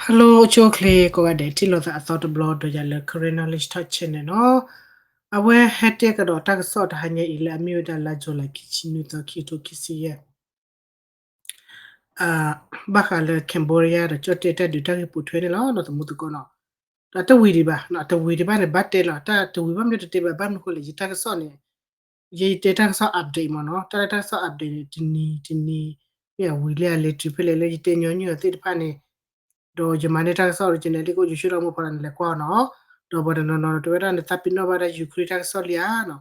Hello အိၣ်ဆူၣ်အိၣ်ချ့ကိးဂၤဒဲး ထံၣ်လိာ်သးအသီတဘျီဒီးယၤလၢ Karen Knowledge Talk Channel နီၤ. အဝဲဟဲတဲကဒီးတၢ်ကစီၣ်တဟါညါအံၤလၢအမ့ၢ်ဝဲဒၣ်လါ July ခံဆံနွံသီ ခံကထိခံဆံယဲၢ် ဘၣ်ဃးလၢ Cambodia ဒီးကၠီၣ်တဲၣ်တၢ်ဒုးတၢ်ဂ့ၢ်ပိာ်ထွဲန့ၣ်လီၤ နီၤ သမူသကိးနီၤ. ဒီးတဝံၤဒံးဘၣ် တဝံၤဒံးဘၣ်န့ၣ် ဘၣ်တဲလီၤ တၢ်တဝံၤဘၣ်မ့ၢ်တတဲဘၣ် ဘၣ်မနုၤဃိလဲၣ် ယတၢ်ကစီၣ်န့ၣ် ယတဲတၢ်ကစီၣ် update မ့ၢ်နီၤ. တၢ်လၢတၢ်ကစီၣ် update န့ၣ် တနံၤတနံၤ မ့ၢ်အဝံၤလၢအလဲၤတုၤဖဲလဲၣ်လၢယတဲညီနုၢ်အီၤသ့ၣ်တဖၣ်န့ၣ် ဒီးယမၤန့ၢ်တၢ်ကစီၣ် original လံ ကအိၣ်ယိၤဆၢထီၣ်မိၢ်ဖီလာ်န့ၣ် လဲၤကွၢ်အီၤနီၤ. ဒီးပှၤတနီၤနီၤတဲဝဲဒၣ်န့ၣ် သးပ့ၤနီၣ်ဘၣ်ဒၣ် Ukraine တၢ်ကစီၣ်လံဧါနီၤ.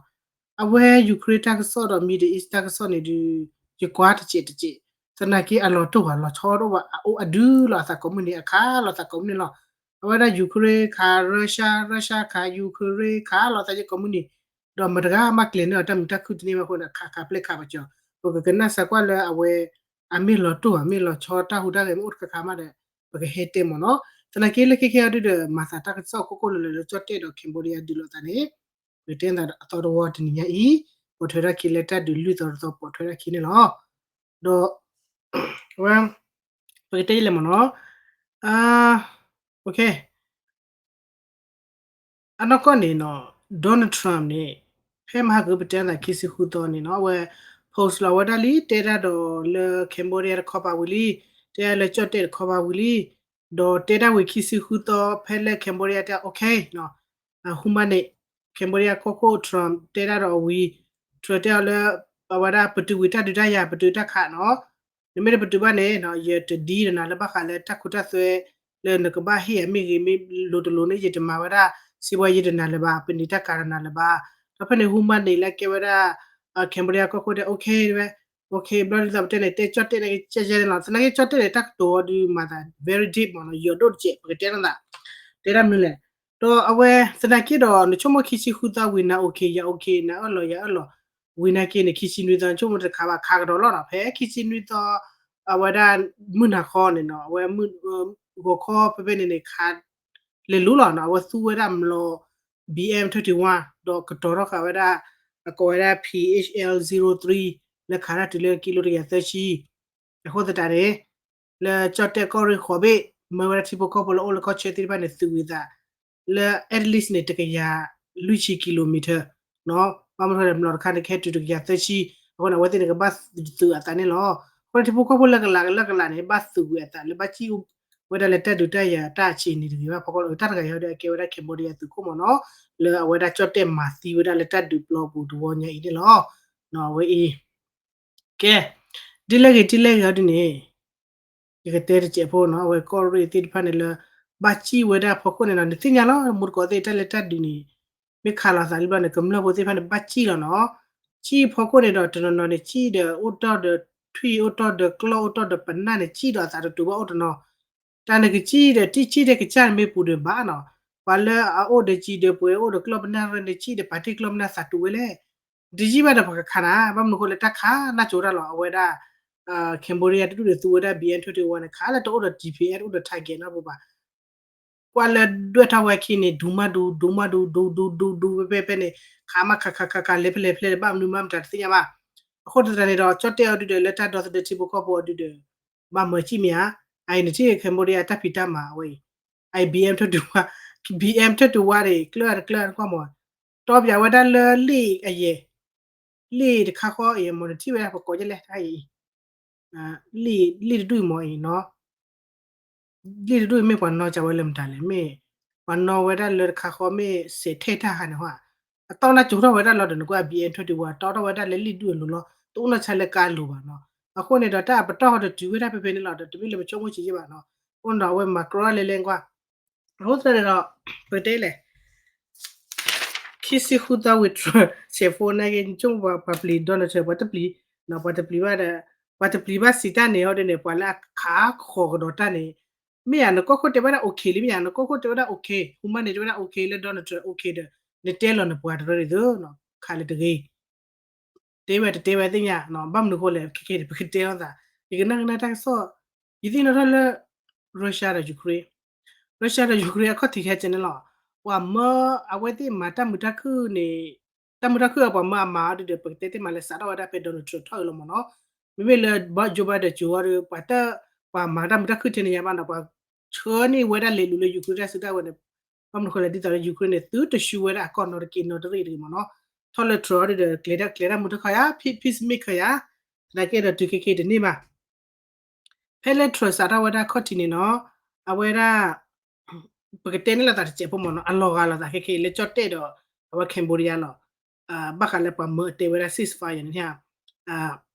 အဝဲ Ukraine တၢ်ကစီၣ်ဒီး Middle East တၢ်ကစီၣ်န့ၣ်ဒုး ယကွၢ်တစဲးတစဲး သနာ်က့အလီၤတိၢ်ဘၣ်လီၤဆီဒိၣ်ဘၣ် အအိၣ်အဒုလီၤ အသးကိးမုၢ်နံၤ အခါလီၤသးကိးမုၢ်နံၤလီၤ. အဝဲဒၣ် Ukraine ခး Russia, Russia ခး Ukraine ခးလီၤသးယကိးမုၢ်နံၤ ဒီးမတၤတဂၤမးကျဲၤန့ၢ်အီၤတၢ်မုာ်တၢ်ခုၣ်တန့ၢ်ဘၣ်အဃိန့ၣ် ခးခးပျဲခးပာ်စၢၤ ပကကနၣ်စၢၤကွၢ်လၢအဝဲ အမ့ၢ်လီၤတိၢ်ဧါ မ့ၢ်လီၤဆီတၢ်ဟူးတၢ်ဂဲၤမ့ၢ်အိၣ်တခါခါမးဒီး ပကဟဲတဲမ့ၢ်နီၤ. သနာ်က့လၢခဲခဲအံၤဒုးဒီး မၤသးတၢ်ကစီၣ်ခိၣ်ခိၣ်လၢလၢလၢကၠီၣ်တဲၣ်ဒီး Cambodia ဒုးလိာ်သးန့ၣ် ပကတဲသးအသီတဝီတနံၤညါအံၤ ပိာ်ထွဲထီၣ်ခံလၢတၢ်ဒုးလွံၢ်သီတသီ ပိာ်ထွဲထီၣ်ခံန့ၣ်လီၤ. ဒီး ဝဲ ပကတဲယလဲၣ်မ့ၢ်နီၤ အ အနီၢ်ကီၢ်န့ၣ်နီၤ Donald Trump န့ၣ် ဖဲမဟါကပတဲသးခံဆံဃုသီန့ၣ်နီၤ အဝဲ post လီၤဝဲဒၣ်လံ တဲဒၣ်ဒီးလၢ Cambodia တခီပၤဝံၤလံ တဲဒၣ်လၢကၠီၣ်တဲၣ်တခီပၤဝံၤလံ ဒီးတဲဒၣ်ဝံၤခံဆံဃုသီ ဖဲလၢ Cambodia တဲ okay နီၤ ဟူမါန့ၣ် Cambodia ကီၢ်ခိၣ် Trump တဲဒၣ်ဒီးအဝံၤ Trump တဲအီၤလၢ အဝဲဒၣ်ပတုာ်ဝံၤတၢ်ဒုးတၢ်ယၤ ပတုာ်တၢ်ခးနီၤ နမ့ၢ်တပတုာ်ဘၣ်န့ၣ် ယတ deal ဒီးနၤလၢဘၣ်ဃးလၢတၢ်ခိတၢ်သွဲ လၢနကဘၣ်ဟ့ၣ်အမ့ၢ်ဂ့ၤမ့ၢ်လိၤတလိၤန့ၣ် ယတမၤဝဲဒၣ် စံးဘှီယတနာ်လၢၤဘၣ် ပန့ၢ်တၢ်ကၤတနာ်လၢၤဘၣ်. ဒီးဖဲန့ၣ်ဟူမါန့ၣ်လၢကဲဝဲဒၣ် Cambodia ကီၢ်ခိၣ်တဲ okay ဝဲ okay ဘျီဒ်သိးပတဲန့ၣ် တဲကၠီၣ်တဲၣ်န့ၣ် ကဲကဲန့ၣ်လီၤ သနာ်က့ကၠီၣ်တဲၣ်န့ၣ် တၢ်ကတိၤအီၤဒုးမၤသး very deep မ့ၢ်နီၤ ယိၤဒိၣ်တစဲး ပကတဲလိာ်သး တဲဒၣ်မနုၤလဲၣ် ဒီးအဝဲ သနာ်က့ဒီး နဆိကမိၣ်ခံဆံဃုသီဝံၤ နၤ okay ယၤ okay နၤအၢၣ်လီၤယၤအၢၣ်လီၤ ဝံၤနာ်က့န့ၣ် ခံဆံနွံသီ နဆိကမိၣ်တခါဘၣ် ခးကဒီးလီၤနီၤ ဖဲခံဆံနွံသီ အဝဲဒၣ် မုၢ်နၤခီန့ၣ်နီၤ အဝဲ ဂီၤခီဖဲဖဲန့ၣ်န့ၣ် ခး လဲၤလူလီၤနီၤ အဝဲသူဝဲဒၣ်မျိာ် B M twenty-one ဒီးကတီၤထီၣ်ဃာ်ဝဲဒၣ် အကိးဝဲဒၣ် P H L zero three လၢခးတၢ်တုၤလၢကံလိတကယၤသၢဆံ အဃိသတးန့ၣ် လၢကၠီၣ်တဲၣ်ကီၢ်ရ့ၣ်ဃိးဘ့ၣ် မၢဝဲဒၣ်ထံဖိကီၢ်ဖိလၢအိၣ်လၢကီၢ်ဆၢသ့ၣ်တဖၣ်န့ၣ် သုးဝံၤသး လၢ at least န့ၣ် တကယၤလွံၢ်ဆံ kilometer နီၤ ဘၣ်မနုၤဃိလဲၣ် မျိာ်တခါန့ၣ် ကဟဲတုၤတကယၤသၢဆံ အဃိန့ၣ် အဝဲသ့ၣ်န့ၣ်ကဘၣ်သုးအသးန့ၣ်လီၤ. အဃိန့ၣ် ထံဖိကီၢ်ဖိလၢကလးလၢကလးန့ၣ် ဘၣ်သုးကွံာ်အသးလၢဘၣ်စံၣ်ဝဲဒၣ်လၢတၢ်ဒုးတၢ်ယၤတၢ်ဆံးန့ၣ်တဂ့ၤဘၣ် ဖီခိၣ်လီၤ တၢ်တဂၤအံၤဒီးအကဲဝဲဒၣ် Cambodia သုးခိၣ်မ့ၢ်နီၤ လၢအဝဲဒၣ်ကၠီၣ်တဲၣ်မၤသံဝဲဒၣ်လၢတၢ်ဒုးပျီပူၤတဝီညါအံၤန့ၣ်လီၤ. အဝဲအံၤ ကဲ ဒ်လဲၣ်ဂ့ၤဒ်လဲၣ်ဂ့ၤအီၤဒ်န့ၣ် ယကတဲတစဲးဖိနီၤ အဝဲကီၢ်ရ့ၣ်သ့ၣ်တဖၣ်န့ၣ်လၢ ဘၣ်စံၣ်ဝဲဒၣ်ဖီခိၣ်န့ၣ်နီၤ နသ့ၣ်ညါလီၤ မူတကိးသ့ၣ်တၢ်လၢတၢ်ဒုးန့ၣ် မ့ၢ်ခးလီၤသးလံဘျီန့ၣ် ကမျၢၢ်ဖိသ့ၣ်တဖၣ်န့ၣ် ဘၣ်စံၣ်လီၤနီၤ စံၣ်ဖီခိၣ်န့ၣ်ဒီး တနီၤနီၤန့ၣ် စံၣ်ဒီးအိၣ်တီၢ်ဒီးထွံၣ် အိၣ်တီၢ်ဒီးကျီၢ် အိၣ်တီၢ်ဒီးပနၢ်န့ၣ် စံၣ်ဒီးအသးတတူာ်ဘၣ်အိၣ်တနီၤ တၢ်န့ၣ်ကစံၣ်ဒီး တံၢ်စံၣ်ဒီးကစၢ်န့ၣ်မ့ၢ်ပူၤဒီးဘၣ်နီၤ ပှၤလၢအအိၣ်ဒီးစံၣ်ဒီးပှဲၤ အိၣ်ဒီးကျီၢ်ပနၢ်ရၢန့ၣ် စံၣ်ဒီးပာ်တ့ၢ်ကျီၢ်ပနၢ်သးတူာ်ဝဲလဲၣ် တယံာ်ဘၣ်ဒီးပကခးနၤ ဘၣ်မနုၤဃိလၢတၢ်ခးနၢ်ကၠိတၢ်လီၤ အဝဲဒၣ် Cambodia တဒူၣ်န့ၣ် သူဝဲဒၣ် B M twenty-one န့ၣ် ခးလၢတအိၣ်ဒီး G P S တအိၣ်ဒီး target နီတဘိဘၣ် ကွၢ်လၢဒွဲၣ်ထီၣ်ဝဲခံန့ၣ် ဒူမးဒူ ဒူမးဒူ ဒူဒူဒူဒူ ဖဲဖဲဖဲန့ၣ် ခးမးခးခးခးခး လဲၤဖဲလဲၣ်ဖဲလဲၣ် ဘၣ်မနုၤမးမတၤတသ့ၣ်ညါဘၣ် အဃိသတးန့ၣ်ဒီး ကၠီၣ်တဲၣ်အီၤဒုဒီး လၢတၢ်ဒီသဒၢထံဖိကီၢ်ဖိအီၤဒုဒီး ဘၣ်မၤစံၣ်မ့ၢ်ဧါ အအံၤနထံၣ် Cambodia တၢ်ဖံးတၢ်မၤအဝဲအံၤ အအံၤ B M twenty-one B M twenty-one န့ၣ် ကျၢၢ်တကျၢၢ်ကွၢ်မး တီပၠးဝဲဒၣ်လၢလ့ၣ်အယဲၢ် လ့ၣ်တခါဃီအံၤ မ့ၢ်နထံၣ်ဝဲဒၣ်ပကိးဒ်လဲၣ်တၢ်အံၤ လ့ၣ်တဒူၣ်အံၤမ့ၢ်အံၤနီၤ လ့ၣ်တဒူၣ်အံၤမ့ၢ်ပှၤနီၣ်ကၢဝဲလၢမတၤလဲၣ် မ့ၢ်ပှၤနီၣ်ဝဲဒၣ်လၢတခါဃီမ့ၢ်စဲးထဲၣ်တၢ်ဟးန့ၣ်ဟီ အတီၢ်နၢ်ကၠိထီၣ်ဝဲဒၣ်လီၤဒီး နကွၢ် B M twenty-one တီၢ်ထီၣ်ဝဲဒၣ်လၢလ့ၣ်ဒူၣ်အလိၤလီၤ တအိၣ်နီၣ်ဆါလၢကါလိၤဘၣ်နီၤ အဃိန့ၣ်ဒီး တၢ်အပတီၢ်ဟီဒီးတုၤဝဲဒၣ်ဖဲဖဲန့ၣ်လီၤဒီး တမ့ၢ်လၢပဆိကမိၣ်စ့ၢ်ကီးဘၣ်နီၤ အဃိန့ၣ်ဒီး အဝဲမၤကြီလဲၤလဲၤကွၢ် အဃိသတးန့ၣ်ဒီး ပကတဲလဲၣ် ခံဆံဃုသီဝံၤ Trump စဲးဖိနာ်က့ နဆိကမိၣ်ပှၤပျံၤ Donald Trump ပှၤတပျံၤ ပှၤတပျံၤဘၣ်ဒီး ပှၤတပျံၤဘၣ်စံးတၢ်န့ၣ်ဟီဒ်န့ၣ် ပှၤလၢအခးဃီၤကဒီးတၢ်န့ၣ် မ့ၢ်ဧါ နကီၢ်ခိၣ်တဲဝဲဒၣ် okay လံ မ့ၢ်ဧါ နကီၢ်ခိၣ်တဲဝဲဒၣ် okay ဟူမါန့ၣ်တဲဝဲဒၣ် okay လၢ Donald Trump okay ဒီး နတဲလီၤနပှၤတရၢဒ်သိး ခးလၢတဂ့ၤ တဲဝဲတတဲဝဲသ့ၣ်ညါ ဘၣ်မနုၤအဃိလဲၣ် ခဲခဲန့ၣ် ပကတဲလိာ်သး ယကနၣ်ကနၣ်တၢ်ကစီၣ် ယသ့ၣ်နီၣ်ထီၣ်လၢ Russia ဒီး Ukraine Russia ဒီး Ukraine အခီၣ်ထံးခဲကနၣ်လီၤ ပှၤမၢ အဝဲသ့ၣ်မၤတၢ်မုာ်တၢ်ခုၣ်န့ၣ် တၢ်မုာ်တၢ်ခုၣ်အပှၤမၢအမၤအီၤဒုဒီး ပကတဲသ့ၣ်မးလၢစးထီၣ်ဝဲဒၣ်ဖဲ Donald Trump ထီၣ်အံၤလီၤမ့ၢ်နီၤ မ့မ့ၢ်လၢ Joe Biden ကၠိၤအီၤဒီး ပှၤတ ပှၤမၤတၢ်မုာ်တၢ်ခုၣ်ထဲန့ၣ်ညါဘၣ်နီၤ ပှၤ ဆှၢန့ၢ်ဝဲဒၣ်လဲၤလူၤလၢ Ukraine တၢ်စုတၢ်ဝဲၤန့ၣ်, ဘၣ်မနုၤဃိလဲၣ် ဒ်သိးလၢ Ukraine န့ၣ် သုတဆူဝဲဒၣ်အကီၢ်နီတက့ၢ်နီတရ့ၣ်တဂ့ၤမ့ၢ်နီၤ, ထီၣ်လၢ Trump ဒီး ကျဲၤတၢ်မုာ်တၢ်ခုၣ်ယၤ, peacemaker ယၤ, သနာ်က့ဒီးတုၤခဲက့ၤတန့ၢ်ဘၣ် ဖဲလၢ Trump စးထီၣ်ဝဲဒၣ်ခီၣ်ထံးန့ၣ်နီၤ, အဝဲဒၣ် ပကတဲန့ၢ်လိာ်သးတစဲးဖိမ့ၢ်နီၤ, အလီၤဂာ်လိာ်သးခဲက့ၤ လၢကၠီၣ်တဲၣ်ဒီး အဝဲ Cambodia လီၤ. ဘၣ်ဃးလၢပှၤမၢအတဲဝဲဒၣ် ceasefire န့ၣ်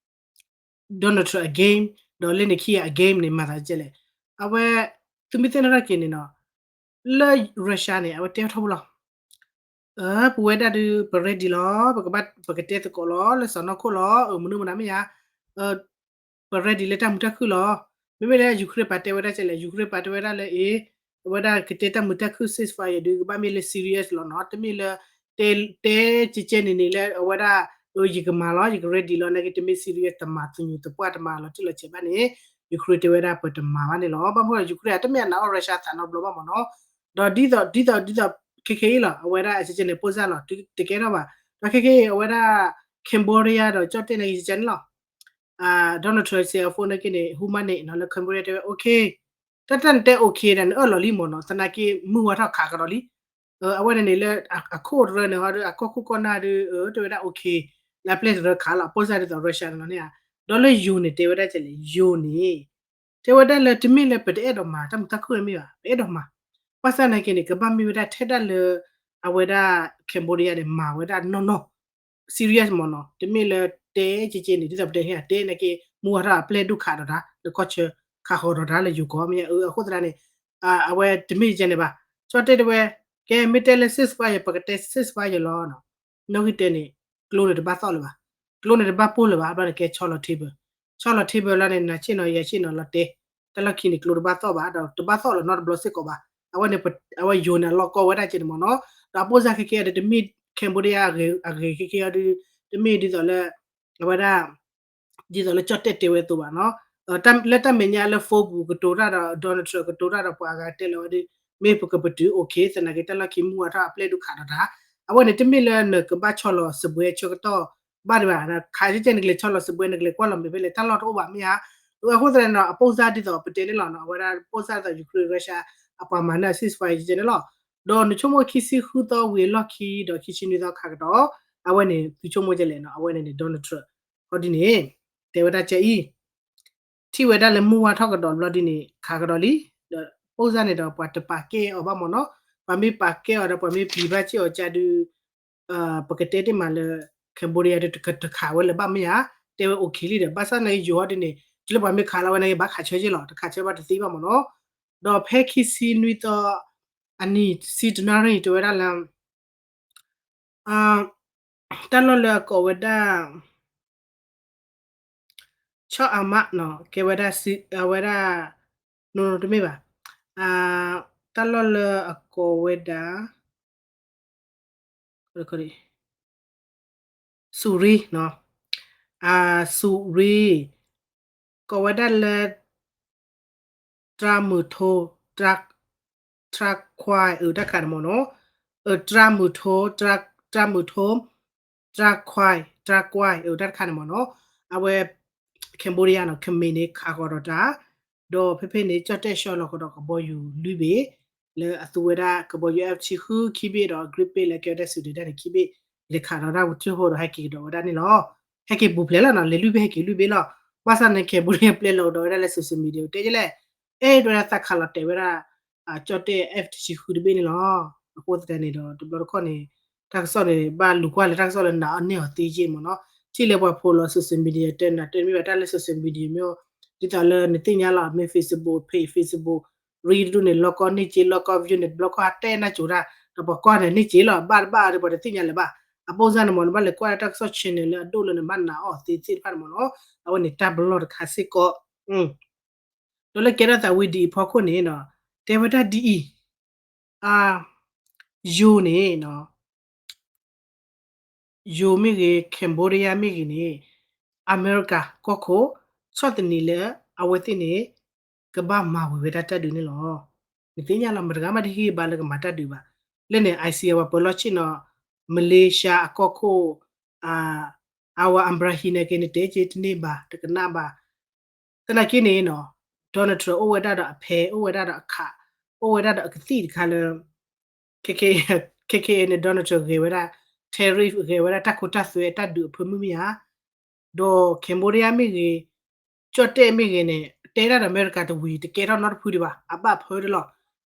Donald Trump အ game ဒီးလၢန့ၣ်ခံဂၤအ game န့ၣ် မၤသးဒ်လဲၣ်. အဝဲ သုမ့ၢ်သ့ၣ်နီၣ်ထီၣ်က့ၤန့ၣ်နီၤ, လၢ Russia န့ၣ် အဝဲတဲထီဘိလီၤ. ပဝဲဒၣ်ဒုး ပ ready လီၤ, ပကဘၣ် ပကတဲသကိးလီၤ လၢစီၤနီၢ်ခိၣ်လီၤ, မနုၤမနုၤမ့ၢ်ဧါ, ပ ready လၢတၢ်မုာ်တၢ်ခုၣ်လီၤ. မ့မ့ၢ်လၢ Ukraine ပာ်တဲဝဲဒၣ်ကဲလဲၣ်, Ukraine ပာ်တဲဝဲဒၣ်လၢအ့ၣ်, အဝဲဒၣ်ကတဲတၢ်မုာ်တၢ်ခုၣ် ceasefire ဒုး ကဘၣ်မ့ၢ်လၢ serious လီၤနီၤ, တမ့ၢ်လၢ တဲ တဲကဲကဲန့ၣ်န့ၣ်လၢအဝဲဒၣ် ယကမၤလီၤ, ယက ready လီၤ, နာ်က့တမ့ၢ် serious တမၤသညူးသပှၢ် တမၤလီၤတံၢ်လီၤဆဲးဘၣ်န့ၣ် Ukraine တဲဝဲဒၣ်ပတမၤဘၣ်န့ၣ်လီၤ. ဘၣ်မနုၤ Ukraine တမ့ၢ်အနာ်အီၣ် Russia သးနီတဘျီဘၣ်မ့ၢ်နီၤ, ဒီးဒ်သိး ဒ်သိး ဒ်သိး ခဲကဲအံၤလီၤ, အဝဲဒၣ်ကဲကဲန့ၣ် ပိၢ်စၢ်လီၤ, တကဲထီၣ်ဘၣ်, ဒီးခဲကဲအံၤ အဝဲဒၣ် Cambodia ဒီးကၠီၣ်တဲၣ်နာ်က့ကဲန့ၣ်လီၤ. Donald Trump စဲးအ phone နာ်က့န့ၣ် ဟူမါန့ၣ်နီၤ လၢ Cambodia တဲဝဲ okay, တၢ်တၢ်နတဲ okay ဒီးနအၢၣ်လီၤလံမ့ၢ်နီၤ, သနာ်က့မုၢ်ဝါထီၣ်ခးကဒီးလံ. အဝဲန့ၣ်န့ၣ်လၢ အခိၣ်တရၢန့ၣ်ဟီဒီး အကီၢ်ခိၣ်ကီၢ်နၢ်ဒီး တဲဝဲဒၣ် okay, လၢအပျဲၢ်တရၢခးလီၤ, အပိၢ်စၢ်ဒ်သိး Russia န့ၣ်လီၤန့ၣ်ဧါ. ဒီးလၢယိၤန့ၣ် တဲဝဲဒၣ်ကဲလဲၣ်, ယိၤန့ၣ် တဲဝဲဒၣ်လၢတမ့ၢ်လၢပတအဲၣ်ဒိးမၤ တၢ်မုာ်တၢ်ခုၣ်မ့ၢ်ဘၣ် ပအဲၣ်ဒိးမၤ, ဘၣ်ဆၣ်နာ်က့န့ၣ် ကဘၣ်မ့ၢ်ဝဲဒၣ်ထဲဒၣ်လၢ အဝဲဒၣ် Cambodia န့ၣ် မၤဝဲဒၣ်နီၢ်နီၢ် serious မ့ၢ်နီၤ, တမ့ၢ်လၢတဲကဲကဲန့ၣ် ဒ်သိးပတဲဟ့ၣ်တဲနာ်က့ မုၢ်ဝါထီၣ်အပျဲၢ်ဒိၣ်ခးဒီးတၢ် လၢကီၢ်ဆၢ ခးဃီၤဒီးတၢ်လၢယိၤကီၢ်မ့ၢ်ဧါ. အဃိသတးန့ၣ် အဝဲတမ့ၢ်ကဲန့ၣ်ဘၣ်, ကၠီၣ်တဲၣ်တဲဝဲ ကဲမ့ၢ်တဲလၢ ceasefire ပကတဲ ceasefire လီၤ. နီၣ်ဂံၢ်တဲန့ၣ် ကျိန့ၣ်တဘၣ်သီၣ်လၢၤဘၣ်, ကျိန့ၣ်တဘၣ်ပိၢ်လၢၤဘၣ်, ဘျီန့ၣ်ကဲဆီလီၤ table, ဆီလီၤ table လီၤန့ၣ် နၤဆ့ၣ်နီၤ ယၤဆ့ၣ်နီၤလီၤတဲ, တၢ်လီၢ်ခံန့ၣ် ကျိတဘၣ်သီၣ်ဘၣ်, ဒီးတဘၣ်သီၣ်လီၤနီတဘျီစ့ၢ်ကီးဘၣ်. အဝဲန့ၣ် အဝဲယိၤန့ၣ် အလီၢ်ကီဝဲဒၣ်ကဲန့ၣ်မ့ၢ်နီၤ, ဒီးအပိၢ်စၢ်ခဲကဲအံၤဒီး တမ့ၢ် Cambodia အဂ့ၤ အဂ့ၤခဲကဲအံၤဒီး တမ့ၢ်ဒ်သိးလၢ အဝဲဒၣ် ဒ်သိးလၢကၠီၣ်တဲၣ်တဲဝဲအသိးဘၣ်နီၤ. လၢတၢ်မဲာ်ညါလၢ phone ပူၤကတိၤတၢ်ဒီး Donald Trump ကတိၤတၢ်ဒီးပှၤအဂၤတဲလီၤဝဲဒီး မ့ၢ်ပကပတုာ် okay သနာ်က့တၢ်လီၢ်ခံမုၢ်ဝါထီၣ်အပျဲၢ်ဒိၣ်ခးဒီးတၢ်, အဝဲန့ၣ်တမ့ၢ်လၢနကဘၣ်ဆီလီၤစပွဲဆၢကတီၢ်ဘၣ်ဒံးဘၣ်, ခးကဲကဲနကလဲၤဆီလီၤစပွဲ နကလဲၤကွၢ်လီၤမဲာ်ဖဲလဲၣ် တၢ်လီၢ်တအိၣ်ဘၣ်မ့ၢ်ဧါ. အဃိသတးန့ၣ်ဒီး အပိၢ်စၢ်ဒ်သိးပတဲန့ၣ်လီၤနီၤ, အဝဲဒၣ်ပိၢ်စၢ်ဒ်သိး Ukraine Russia အပှၤမၤန့ၢ် ceasefire ကဲန့ၣ်လီၤ. ဒီးနဆိကမိၣ်ခံဆံဃုသီဝံၤအလီၢ်ခံဒီးခံဆံနွံသီခးကဒီး, အဝဲန့ၣ် သုဆိကမိၣ်ကဲလဲၣ်နီၤ, အဝဲန့ၣ်န့ၣ် Donald Trump ခီဒ်န့ၣ် တဲဝဲဒၣ်ကဲအံၤ ထံၣ်ဝဲဒၣ်လၢမုၢ်ဝါထီၣ်ကဒီးဘျီဒ်န့ၣ် ခးကဒီးလံ, ဒီးပိၢ်စၢ်န့ၣ်ဒီးပှၤတပာ်ကဲအီၤဘၣ်မ့ၢ်နီၤ, ပှၤမ့ၢ်ပာ်ကဲအီၤဒီး ပှၤမ့ၢ်ပျံၤဘၣ်က့ၤအီၤကဒီး ပကတဲတ့ၢ်မးလၢ Cambodia တခးဝဲလၢၤဘၣ်မ့ၢ်ဧါ, တဲဝဲ okay လံဒီး ဘၣ်ဆၣ်နာ်က့ယိၤဟီဒ်န့ၣ် တုၤလၢပှၤမ့ၢ်ခးလီၤဝဲနာ်က့ ဘၣ်ခးဆၢက့ၤလီၤ, တခးဆၢဘၣ်တသ့ဘၣ်မ့ၢ်နီၤ. ဒီးဖဲခံဆံနွံသီ အနံၤဆံတနၣ်ရံၣ် တဲဝဲဒၣ်လၢ တၢ်လီၢ်လၢအကိးဝဲဒၣ် ဆီၣ်အမးနီၤ ကဲဝဲဒၣ် အဝဲဒၣ် no no တမ့ၢ်ဘၣ်, တၢ်လီၢ်လၢအကိးဝဲဒၣ် စူၤရံနီၤ, စူၤရံ ကိးဝဲဒၣ်လၢ တြၢမုၢ်ထိ တြၢခွါ အတၢ်တခါန့ၣ်မ့ၢ်နီၤ, တြၢမုၢ်ထိ တြၢမုၢ်ထိ တြၢခွါ တြၢကွါ အတၢ်တခါန့ၣ်မ့ၢ်နီၤ, အဝဲ Cambodia နီၤ ခမ့ၢ်န့ၣ် ခးဃီၤဒီးတၢ်, ဒီးဖဲဖဲန့ၣ် ကၠီၣ်တဲၣ်ဆှၢလီၤကဒီးကဘီယူၤလွံၢ်ဘ့ၣ် လၢအသူဝဲဒၣ်ကဘီယူၤ F ဆံဃုခံဘ့ၣ်ဒီး Gripen လၢကဲဝဲဒၣ်စူၤဒ့တၢ်န့ၣ်ခံဘ့ၣ် လဲၤခးဒီးတၢ်ဝံၤထံၣ်ဖိဒီးဟဲက့ၤကဒီးဝဲဒၣ်န့ၣ်လီၤ. ဟဲက့ၤပူၤဖျဲးလီၤနီၤ, လဲၤလွံၢ်ဘ့ၣ်ဟဲက့ၤလွံၢ်ဘ့ၣ်လီၤ. ဘၣ်ဆၣ်န့ၣ် Cambodia ပျဲလီၤကဒီးဝဲဒၣ်လၢ social media တဲကလဲၣ်, အဲၣ် တဲဝဲဒၣ်သးခးလီၤတဲာ်ဝဲဒၣ် ကၠီၣ်တဲၣ် F တဆံဃုတဘ့ၣ်န့ၣ်လီၤ. အဃိသတးန့ၣ်ဒီး တဘျီတခီၣ်န့ၣ် တၢ်ကစီၣ်န့ၣ် ဘၣ်လူၤကွၢ်လၢတၢ်ကစီၣ်လၢနာ်အီၣ်န့ၢ်အီၤသ့က့ၢ်မ့ၢ်နီၤ, ထံၣ်လၢပှၤဖိးလီၤ social media တဲနၤတဲမ့ၢ်ဘၣ်တၢ်လၢ social media မ့ၢ် ဒ်သိးလၢနသ့ၣ်ညါလီၤ မ့ၢ် Facebook page Facebook reel ဒ်န့ၣ် လီၢ်ကီၢ်န့ၢ်က့ လီၢ်ကီၢ် view န့ၣ် တဘျီခီၣ်တဲနၢ်ကၠိၤတၢ် ဒီးပှၤကွၢ်န့ၣ်န့ၢ်က့လီၤ ဘၣ်တဘၣ်ဒီးပှၤတသ့ၣ်ညါလၢၤဘၣ်. အပိၢ်စၢ်န့ၣ်မ့ၢ် နဘၣ်လဲၤကွၢ်လၢတၢ်ကစီၣ် channel လၢအဒိၣ်လၢနဘၣ်နာ်အီၤသ့သ့ၣ်တဖၣ်န့ၣ်မ့ၢ်နီၤ, အဝဲန့ၣ်တၢ်ပလီၢ်တခါစ့ၢ်ကီး ဒီးလၢကဲထီၣ်သးဝံၤဒ်အံၤဖီခိၣ်န့ၣ်နီၤ, တဲဝဲဒၣ်ဒ်အံၤ, ယိၤန့ၣ်နီၤ, ယိၤမ့ၢ်ဂ့ၤ Cambodia မ့ၢ်ဂ့ၤန့ၣ် အမဲရကၤကီၢ်ခိၣ် ဆီၣ်သနံးလၢအဝဲသ့ၣ်န့ၣ် ကဘၣ်မၤဝဲဝဲဒၣ်တၢ်ဒုးန့ၣ်လီၤ. နသ့ၣ်ညါလီၤ မတဂၤမးတဟ့ၣ်ဂံၢ်ဘါလၢကမၤတၢ်ဒုးဘၣ်. လၢန့ၣ် I C အဝဲပၢၤလီၢ်ဆ့ၣ်နီၤ Malaysia အကီၢ်ခိၣ် Anwar Ibrahim န့ၣ်က့န့ၣ် တဲက့တန့ၢ်ဘၣ် တကနၣ်ဘၣ်. သနာ်က့န့ၣ်နီၤ, Donald Trump အိၣ်ဝဲဒၣ်ဒီးအဖဲ အိၣ်ဝဲဒၣ်ဒီးအခး အိၣ်ဝဲဒၣ်ဒီးအကသံၣ်တခါလၢ ခဲခဲအံၤန့ၣ် Donald Trump ဂဲၤဝဲဒၣ် tariff ဂဲၤဝဲဒၣ်တၢ်ခိတၢ်သွဲအတၢ်ဒုးအဖၢမုၢ်မ့ၢ်ဧါ, ဒီး Cambodia မ့ၢ်ဂ့ၤ, ကၠီၣ်တဲၣ်မ့ၢ်ဂ့ၤန့ၣ် တဲဒၣ်ဒီးအမဲရကၤတဝံၤ တကဲထီၣ်နီတဖုဒံးဘၣ်, အဘၣ်ဖၢတလီၤ.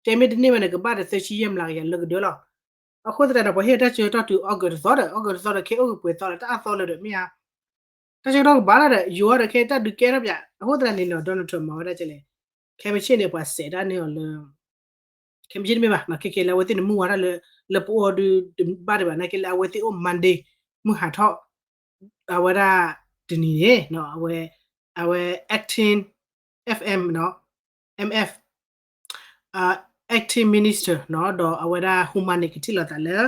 တဲမ့ၢ်တန့ၢ်ဘၣ်န့ၣ် ကဘၣ်ဒီးသၢဆံယဲၢ်မျးကယၤလၢကဒၢလီၤ. အဃိသတးဒီး ပှၤဟ့ၣ်တၢ်ဆၢကတီၢ်တုၤ August တသီဒီး August တသီဒီး ခဲအိၣ်ကပှဲၤသီလၢတၢ်အသီလၢဒီးမ့ၢ်ဧါ တၢ်ဆၢကတီၢ်ကဘၣ်လီၤဒီး ယိၤအီၤဒီးခဲတၢ်ဒုးကဲထီၣ်ပၠး အဃိသတးန့ၣ်နီၤ Donald Trump မၤဝဲဒၣ်ကဲလဲၣ်, ခဲမုၢ်ဆ့ၣ်န့ၣ် ပှၤစဲးဒၣ်န့ၢ်အီၤလၢ ခဲမုၢ်ဆ့ၣ်တမ့ၢ်ဘၣ်နီၤ ခဲခဲလၢအဝဲသ့ၣ်န့ၣ်မုၢ်ဝါထီၣ်လၢ လၢပအိၣ်ဒုးတဘၣ်ဒံးဘၣ် နာ်က့လၢအဝဲသ့ၣ်အိၣ် Monday မုၢ်ဟးထီၣ် အဝဲဒၣ်တနံၤန့ၣ် အဝဲ အဝဲ acting FM နီၤ MF acting minister နီၤ ဒီးအဝဲဒၣ် Humane န့ၣ် ကထံၣ်လိာ်သးလၢ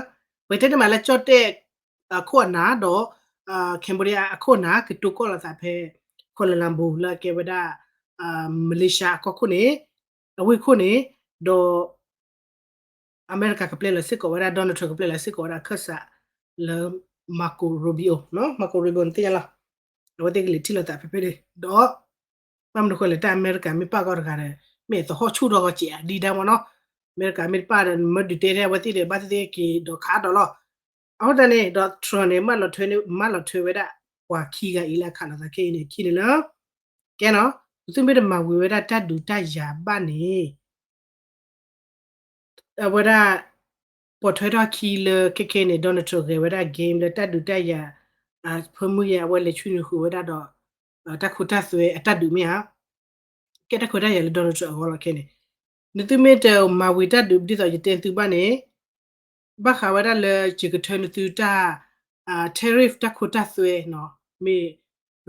ပတဲတမးလၢကၠီၣ်တဲၣ်အခိၣ်အနၢ်ဒီး Cambodia အခိၣ်အနၢ် ကတိၤကီၢ်လိာ်သးဖဲ Kuala Lumpur လၢအကဲဝဲဒၣ် Malaysia အကီၢ်ခိၣ်န့ၣ် အဝ့ၢ်ခိၣ်န့ၣ် ဒီး အမဲရကၤကပျဲလီၤစ့ၢ်ကီးဝဲဒၣ် Donald Trump ကပျဲလီၤစ့ၢ်ကီးဝဲဒၣ်အခၢၣ်စးလၢ Marco Rubio နီၤ Marco Rubio နသ့ၣ်ညါလီၤ. အဝဲသ့ၣ်ကလဲၤထံၣ်လိာ်သးဖဲဖဲန့ၣ် ဒီး ဘၣ်မနုၤဃိလဲၣ် တၢ်အမဲရကၤမ့ၢ်ပာ်ကီၢ်တဂၤဒီး မ့ၢ်သဟီၣ်ဆူၣ်ထီၣ်ကီၢ်စဲးအဒံးဒါမ့ၢ်နီၤ အမဲရကၤမ့ၢ်တပာ်ဒီး မၢဒုးတဲထဲအဝဲသ့ၣ်ဒီး ဘၣ်သ့ၣ်သ့ၣ်က့ၤဒီးခးဒီးလီၤ. အဃိသတးန့ၣ်ဒီး Trump န့ၣ် မၢလီၤထွဲဝဲဒၣ်ပှၤခံဂၤအံၤလၢအခးလိာ်သးခဲအံၤန့ၣ် အခံန့ၣ်လၢ ကဲနီၤ နသုမ့ၢ်တမၤဝံၤဝဲဒၣ်တၢ်ဒုးတၢ်ယၤဘၣ်န့ၣ် အဝဲဒၣ် ပိာ်ထွဲထီၣ်ခံလၢခဲခဲန့ၣ် Donald Trump ဂဲၤဝဲဒၣ် game လၢတၢ်ဒုးတၢ်ယၤ ဖၢမုၢ်ယဲၢ် အဝဲလဲၤဆွံနုာ်ဃုာ်ဝဲဒၣ်ဒီး တၢ်ခိတၢ်သွဲအတၢ်ဒုးမ့ၢ်ဧါ ကဲတၢ်ခွဲးတၢ်ယာ်လၢ Donald Trump အဂီၢ်လီၤခဲန့ၣ် နသုမ့ၢ်တမၤဝံၤတၢ်ဒုး ဒ်သိးယတဲနသုဘၣ်န့ၣ် ဘၣ်ဃးဝဲဒၣ်လၢယကထၢနသုတၢ် tariff တၢ်ခိတၢ်သွဲနီၤ မ့ၢ်